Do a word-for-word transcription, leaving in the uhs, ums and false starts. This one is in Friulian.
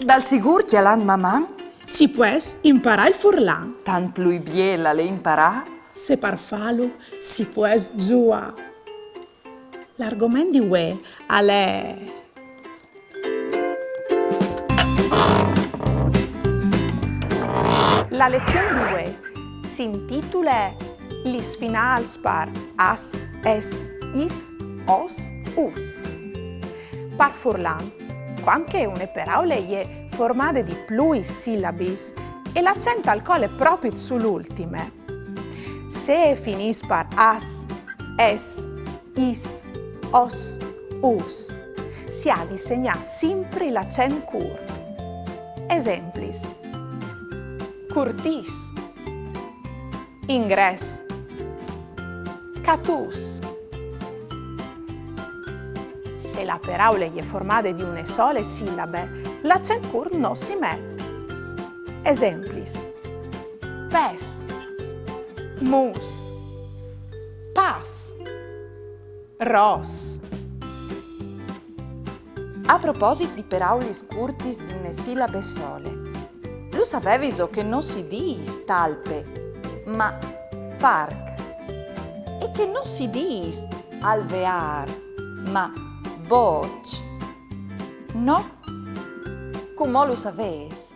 Dal sigûr cjalant Maman! Si pues imparâ il furlan. Tant plui biel al è imparâ. Se par fâlu si pues zuâ. L'argoment di vuê al è... La lezion di vuê si intitule Lis finâls par as, es, is, os, us. Par furlan, cuant che une peraule e je formade di plui silabis e l'acent al cole propit su la ultime, se e finìs par as, es, is, os, us, si à di segnâ simpri l'acent curt. Esemplis: curtìs, ingrès, catùs. Se la peraule e je formade di une sole silabe, l'acent curt no si met. Esemplis: pes, mus, pas, ros. A proposit di peraulis curtis di une silabe sole, lu savevìso che no si dîs talpe, ma farc, e che no si dîs alveâr, ma boç? No? Cumò lu savês.